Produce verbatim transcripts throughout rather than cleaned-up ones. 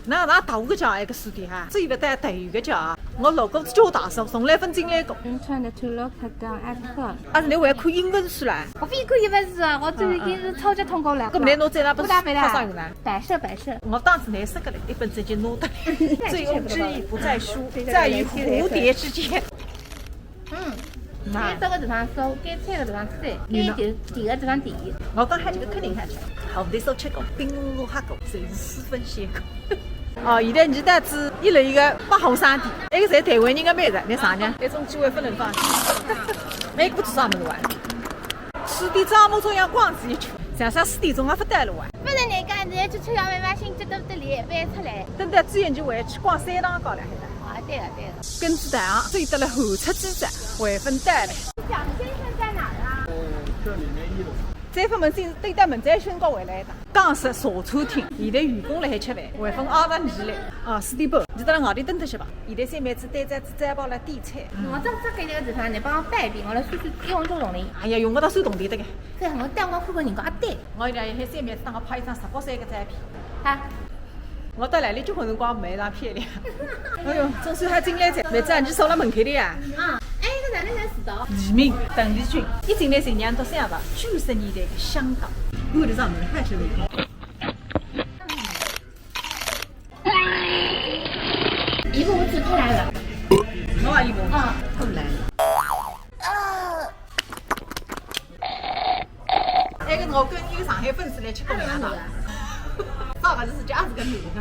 那那大个叫埃个书店哈，只有个带带有个叫啊，我老哥子叫大叔，从来分进来过。 Don't try to look down at her. 啊，是你还看英文书啦？我非看英文书啊，我这个英文超级通过了。搿么侬拿这两本书不搭配的。看啥用呢？摆设摆设。我当时拿啥个嘞，一本正经拿得来。醉翁之意不在书，在于蝴蝶之间。嗯，那该这个地方收，该菜个地方菜，该点点个地方点。我讲还这个肯定还吃，好的时候吃过，冰落下过，侪是水分鲜过。哦，现在你带子一楼一个百货商店，埃个侪台湾人个美食，侬尝尝，一种机会不能放弃。埃个不知啥物事哇？书店招募中央逛仔一圈，像啥书店中也勿带了哇？不能人家现在去吃药慢慢心，这都得脸翻出来。等到之前就回去逛三趟高了，还得。啊，对了对了。跟仔大行，走得了后出几站，还分带了。蒋先生在哪儿啊？这里面一楼。再分问清，对待门再宣告回来的。讲是茶餐厅，现在员工辣海吃饭，还分二十二了。啊，四点半，你到了外头等等去吧。现在三妹子对着再跑来点菜。我到这个地方，你帮我摆一遍，我来算算用多少铜钿。哎呀，用勿到算铜钿的个。对，我带我看看人家阿对。我现在喊三妹子帮我拍一张十八岁个照片。啊，我到来里结婚辰光没一张漂亮。哎哟，总算还进来了，妹子，你坐辣门口的呀？啊，哎，搿哪能能迟到？艺名邓丽君，一进来就让人家想到九十年代的香港。我的上门还是那个。姨夫，我嘴快来了。我啊，一个啊，不来。哎，跟我跟一个上海粉丝来吃过面了。啥个是这样子个名字？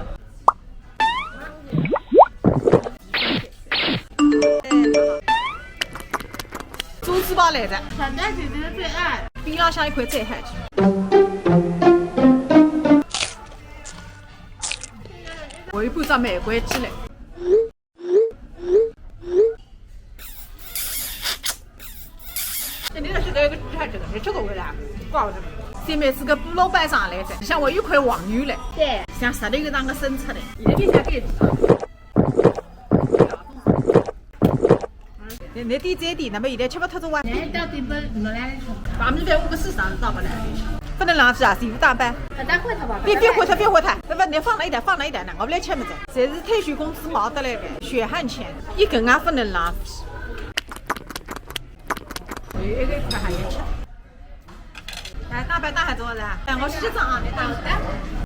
猪翅膀来的，小玳姐姐的最爱。冰浪向一块最好吃。我有半只玫瑰之嘞。那你那是个个菜吃的，没吃过味道，怪不得。三妹子个布洛拜上来噻，像我一块黄油嘞，对，像啥的一个当个生菜嘞，一点点像这个。你你第这点，那么现在吃不脱中啊？哎，到底不能来吃。把米饭五个四十到不来，不能浪费啊，衣服打扮。把它换掉吧。别别换它，别换它，不不，你放了一点，放了一点呢，我们来吃么子，这是退休工资毛得来的，血汗钱，一根也不能浪费。有一个一块还要吃。哎，打扮打扮做啥？哎，我去结账啊，你打扮。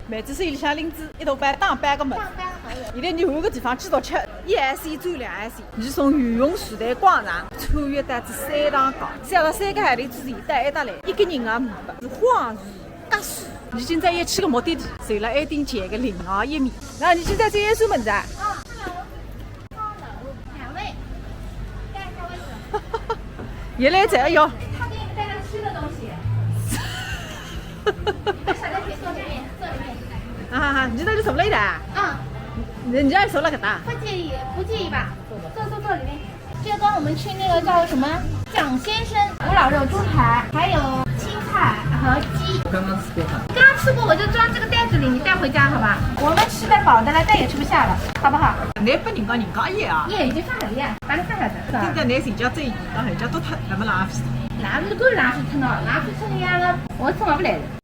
妹子手里向拎子一大包打扮个么子。上班好远。现在你换个地方继续吃，一S一转两S一，你从游泳池袋广场穿越到这三塘街，下了三个海里之前到埃搭来，一个人也没，是荒如隔世。你今朝要去个目的地，就了埃顶前个另外一面。那你今朝这也是么子啊？啊，是啊，我两位，带一下位置。也来这，哎哟。他给你带上吃的东西。小玳姐坐这边，坐这边。啊，你那里坐了一台？啊，人家坐了个大。不介意，不介意吧？坐坐坐里面。就刚我们吃那个叫什么蒋先生古老肉猪排，还有青菜和鸡。刚刚吃过饭。刚刚吃过，我就装这个袋子里，你带回家好吧？我们吃得饱的了，再也吃不下了，好不好？你不人家人家也啊。耶，已经放好了呀，把它放好的，是吧现？在你人家这一个，人家都太那么浪费。哪里够浪费吃呢？浪费吃的呀，我吃完不来的。